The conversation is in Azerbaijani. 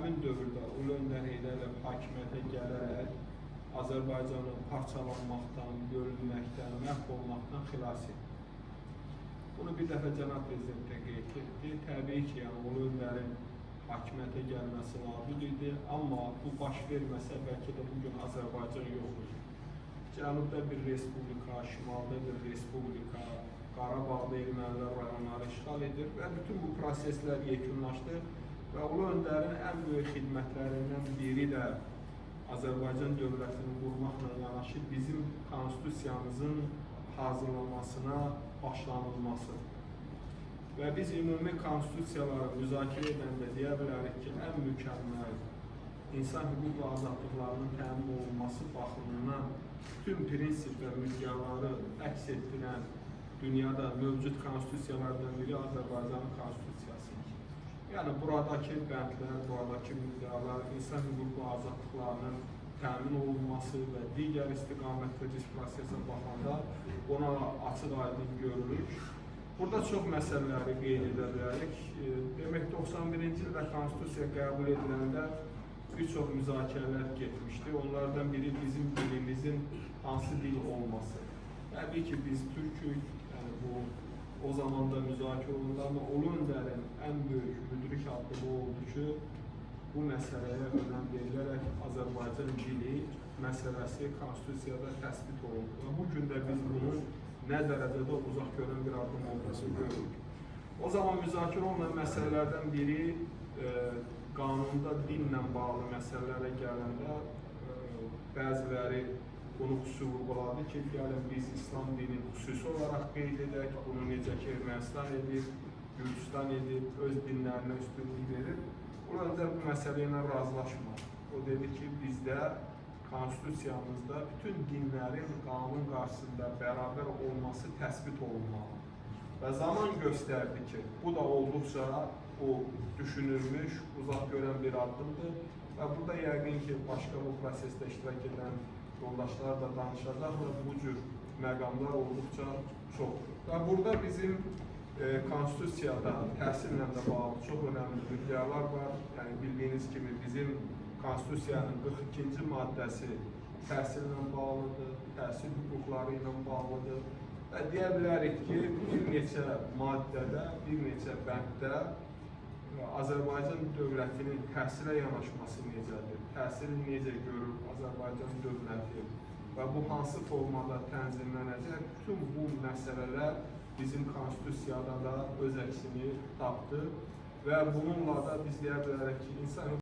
həmin dövrdə Ulu Öndər Heydər Əliyev hakimiyyətə gələrək Azərbaycanı parçalanmaqdan, bölünməkdən, məhv olmaqdan xilas etdi. Bunu bir dəfə cənab prezident də qeyd etdi. Təbii ki, yəni Ulu Öndərin hakimiyyətə gəlməsi labüd idi, amma bu baş verməsə bəlkə də bugün Azərbaycan yox idi. Cənubda bir respublika, şimalda bir respublika, Qarabağda ermənilər rayonları işğal edir və bütün bu proseslər yekunlaşdı və Ulu Öndərin ən böyük xidmətlərindən biri də Azərbaycan dövlətini qurmaqla yanaşı bizim konstitusiyamızın hazırlanmasına başlanılması. Və biz ümumi konstitusiyaları müzakirə edəndə deyə bilərik ki, ən mükəmməl insan hüquq və azadlıqlarının təmin olunması baxımından bütün prinsip və müddəaları əks etdirən dünyada mövcud konstitusiyalardan biri Azərbaycanın konstitusiyasıdır. Yəni buradakı bəndlər, buradakı müddəalar, insan hüquq və azadlıqlarının təmin olunması və digər istiqamətdə biz prosesə baxanda ona açıq-aydın görürük. Burada çox məsələləri qeyd edə bilərik. Demək 91-ci ildə konstitusiya qəbul ediləndə bir çox müzakirələr getmişdi. Onlardan biri bizim dilimizin hansı dil olması. Təbii ki, biz türkük, yəni bu o zaman da müzakirə olundu, amma Ulu Öndərin ən böyük müdrik addımı oldu ki, bu məsələyə önəm verilərək Azərbaycan dili məsələsi konstitusiyada təsbit olundu. Və bu gün də biz bunun nə dərəcədə uzaq görən bir addım olduğunu görürük. O zaman müzakirə olunan məsələlərdən biri qanunda dinlə bağlı məsələlərə gələndə bəziləri bunu xüsusi vurğuladı ki, gəlin biz İslam dinini xüsusi olaraq qeyd edək, bunu necə ki Ermənistan edib, Gürcüstan edib, öz dinlərinə üstünlük verir. Ulu Öndər bu məsələ ilə razılaşmadı. O dedi ki, bizdə konstitusiyamızda bütün dinlərin qanun qarşısında bərabər olması təsbit olunmalıdır. Və zaman göstərdi ki, bu da olduqca o düşünülmüş, uzaq görən bir addımdır. Və burada yəqin ki, başqa bu prosesdə iştirak edən yoldaşlar da danışacaqlar. Bu cür məqamlar olduqca çoxdur. Və burada bizim konstitusiyada təhsillə də bağlı çox önəmli müddəalar var. Yəni bildiyiniz kimi bizim konstitusiyanın 42-ci maddəsi təhsillə bağlıdır, təhsil hüquqları ilə bağlıdır. Və deyə bilərik ki, bir neçə maddədə, bir neçə bənddə Azərbaycan dövlətinin təhsilə yanaşması necədir, təhsili necə görür Azərbaycan dövləti və bu hansı formada tənzimlənəcək, bütün bu məsələlər bizim konstitusiyada da öz əksini tapdı və bununla da biz deyə bilərik ki, insan